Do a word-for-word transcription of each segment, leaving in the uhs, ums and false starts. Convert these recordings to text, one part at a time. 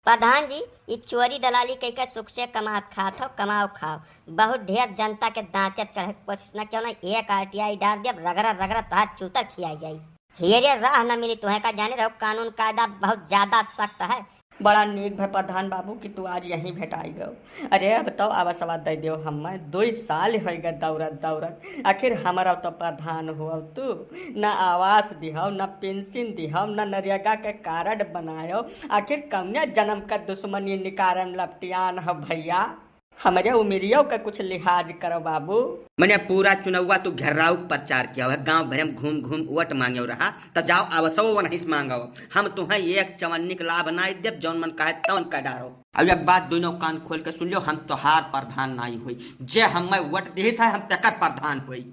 प्रधान जी, ई चोरी दलाली कइके सुख से कमात खात हो, कमाओ खाओ। बहुत ढेर जनता के दांते चढ़े के कोशिश न कियो ना, एक आरटीआई डार देब, रगड़ा रगड़ा तोहार चूतर खियाई जाई। हेरे राह न मिली तुहें का, जाने रहो कानून कायदा बहुत ज्यादा सख्त है। बड़ा नीक भय प्रधान बाबू कि तू आज यहीं भेटाई गयो। अरे अब तो आवासवा दे दियो हमें, दुई साल हो गए दौड़त दौड़त। आखिर हमारा तो प्रधान हो तू, न आवास दिहो, न पेंशन दिहो, न नरेगा के कार्ड बनायो। आखिर कौने जन्म का दुश्मनी निकारन लपटियान हो भैया? हमरे उमिरियो का कुछ लिहाज करो बाबू। मने पूरा चुनौवा तू घेराव प्रचार कियो है, गांव भरे में घूम घूम वोट मांग्यो रहा, त जाओ आवसो वनहिस मांगो। हम तुहें एक चवन्नी के लाभ नाई देब, जौन मन कहे तौन कह डारो। अब एक बात दुइनो कान खोल के सुन लियो, हम तोहार प्रधान नाई होई। जे हमें वोट दिहिस है, हम तेकर प्रधान होई।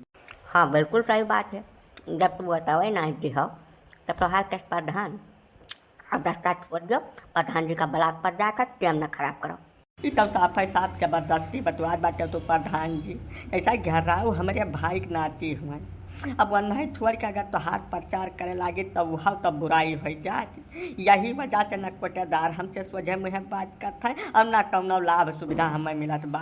हाँ, बिल्कुल सही बात है। जब तू वोटवे नाई दिहो, तब तोहार कइसे प्रधान? अब रास्ता छोड़ दियो, प्रधान जी का ब्लॉक पर जाकर टेम न खराब करो। ई तब साफ है साफ जबरदस्ती बतवात बाटे तू प्रधान जी। ऐसा घेराव हमरे भाई के नाती हुए। अब वन्है छोड़ के अगर तोहार प्रचार करे लागी तब वह तब बुराई हो जात। यही वजह से न कोटेदार हमसे सोझे मुँहे बात करत है और न कौनो लाभ सुविधा हमें मिलत बा।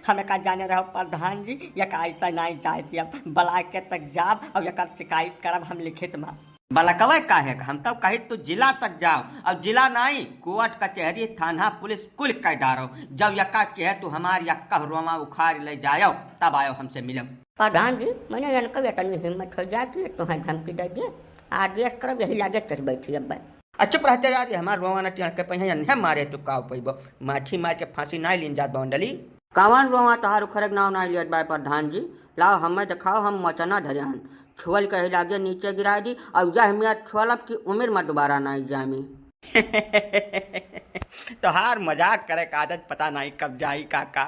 हमें का जाने रहो प्रधान जी, एक ऐसा नाई जाए दियब, ब्लॉक तक जाब और एकर शिकायत करब हम लिखित में। बलकवे काहे का? हम तब कही तू जिला तक जाओ, और जिला नाई, कोर्ट कचहरी थाना पुलिस कुल कह डारो। जब यक्का कहे तू हमार यक्का रोवा उखाड़ ले जायो, तब आयो हमसे मिलो। प्रधान जी, मने इनका इतनी हिम्मत हो जाए कि तुम्हें धमकी दे दिए, आदेश करब यही लागे चढ़ बैठी अब। अच्छा, चुप रहते यार, ये हमार रोवा ना टियार के पहिया, इन्हें मारे तू काव पैबो, माछी मार के फांसी नाई लीन जात बौंडली। कावन रोवा तोहार उखड़े के नाव नाई लियत बाय प्रधान जी, लाओ हमें देखाओ, हम मचना धरियान। छुअल कहे लागे नीचे गिराई दी, और यह मियाँ छुअलब की उम्र में दोबारा नाई जामी। तोहार मजाक करे का आदत पता नाई कब जाई काका।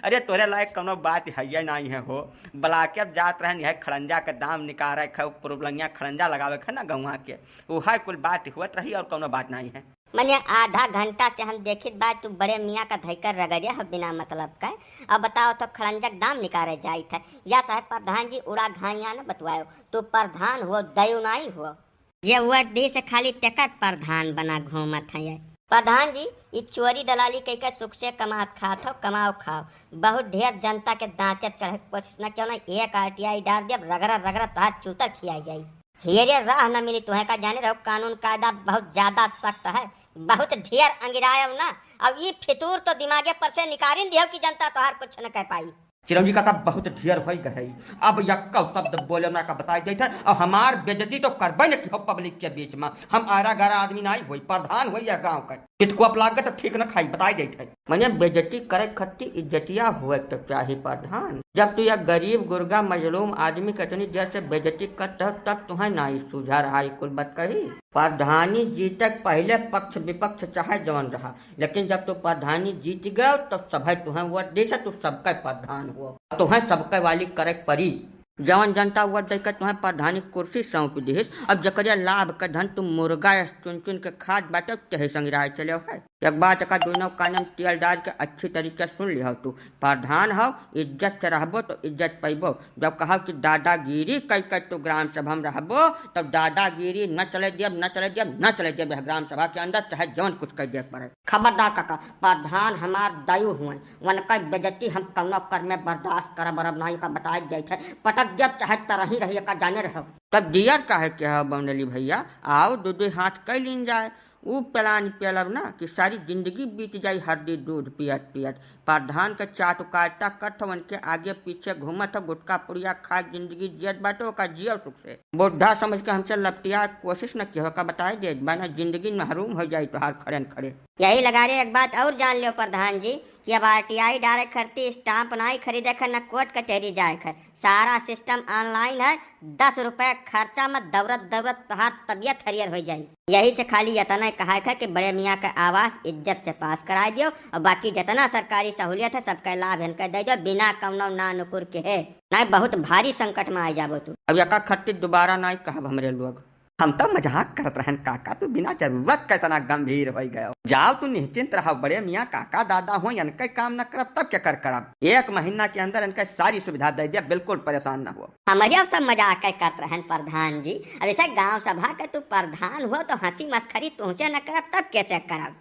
अरे तोरे लायक कौनो बात है नाई है हो। ब्लॉक अब जात रहन, यह खड़ंजा के दाम निकारे खे, पुरबलंगिया खड़ंजा लगावे खे ना गौवा के, उहे कुल बात हुअत रही और कौनो बात नाई है। मने आधा घंटा से हम देखित बा, तू बड़े मियाँ का धइकर रगड़े हो बिना मतलब का। अब बताओ तो खड़ंजक दाम निकारे जाइत है, या चाहे प्रधान जी उड़ा घाइया न बतवायो, तू प्रधान हो, दयो नाई हो। जे वोट दी से खाली तेकर प्रधान बना घूमत है ये। प्रधान जी, ई चोरी दलाली कइके सुख से कमात खात हो, कमाओ खाओ। बहुत ढेर जनता के दांते चढ़े के कोशिश न कियो ना, एक आरटीआई डार देब, रगड़ा रगड़ा तोहार चूतर खियाई जाई। हेरे राह न मिली तुहें का, जाने रहो कानून कायदा बहुत ज्यादा सख्त है, बहुत ढेर अंगिरायव ना। अब ई फितूर तो दिमागे पर से निकारिन दियो कि जनता तोहार कुछ न कह पाई। चिरौंजी काका बहुत ढेर होई गए, अब यक्का शब्द बोले ना का बताई देत है, और हमार बेइज्जती तो करबे न किहो पब्लिक के बीच में। हम आरा गारा आदमी नाई होई, प्रधान होई यह गांव का। चित को अपलाग तो ठीक न खाई, बताई देत है। मने बेइज्जती करे खत्ती इज्जतिया हुए तो चाही प्रधान। जब तू यह गरीब गुरगा मजलूम आदमी के इतनी देर से बेइज्जती करत हो, तब तुहें नाई सुझा रहा ई कुल बात कही। प्रधानी जीते के पहले पक्ष विपक्ष चाहे जवन रहा, लेकिन जब तू प्रधानी जीत गयो तो सभे तुहें वोट दी से तू सबके प्रधान हो, तुहें सबके वाली करे के परी। जवन जनता वोट देके तुहें प्रधानी कुर्सी सौंप दिहिस, अब जकरिया लाभ के धन तू मुर्गा यस चुन चुन के खात बाटे, तेहे संग राय चले है। एक बात का दोनों कानन तेल डाल के अच्छी तरीके से सुन लिहो तू। प्रधान हो, इज्जत से रहबो तो इज्जत पैबो। जब कहो कि दादागिरी कई कई तू ग्राम सभा में रहबो, तब दादागिरी न चले दियब, न चले दियब, न चले दियब यह ग्राम सभा के अंदर, चाहे जवन कुछ कह दिए पड़े। खबरदार काका, प्रधान हमार दयू हुए, उनका बेइज्जती हम कौनो कर में बर्दाश्त करब, अरब नाई का बताए जाइत है, पटक दियब चाहे तरही रही का जाने रहो। तब दियर काहे के हो बौंडली भैया, आओ दो दो हाथ कई लीन जाए। ऊ प्लान पेलब ना कि सारी जिंदगी बीत जाई हरदी दूध पियत पियत। प्रधान के चाटुकारिता करत हो, उनके आगे पीछे घूमत हो, गुटखा पुड़िया खाए जिंदगी जियत बाटे, ओका जियो सुख से। बुढ़ा समझ के हमसे लपटिया कोशिश न किहो का बताए दे, बना जिंदगी महरूम हो जाई तोहार खड़े न खड़े। यही लगारे एक बात और जान लियो प्रधान जी कि अब आरटीआई डारे खरती स्टाम्प नाई खरीदे खर, न कोर्ट कचहरी जाए खर, सारा सिस्टम ऑनलाइन है। दस रुपए खर्चा में दौड़त दौड़त तोहार तबियत हरियर हो जाई। यही से खाली इतना कहा है कि बड़े मियाँ का आवास इज्जत से पास कराए दियो और बाकी जितना सरकारी सहूलियत है सबका लाभ इनके दे दियो बिना कौनो नानुकुर के है, नहीं बहुत भारी संकट में आ जाबो तू। अब यका खट्टी दोबारा नहीं कहब हमरे लोग। हम तो मजाक करत रहन काका, तू बिना जरूरत के इतना गंभीर हो गयो। जाओ तू निश्चिंत रहो, बड़े मियाँ काका दादा हो, इनके काम न करब तब क्या कर करब। एक महीना के अंदर इनके सारी सुविधा दे दिया, बिल्कुल परेशान न हो। हमरे अब सब मजाक करत रहन प्रधान जी, अब ऐसे गांव सभा के तू प्रधान हो तो हंसी मस्खरी तुमसे न करब तब कैसे करब।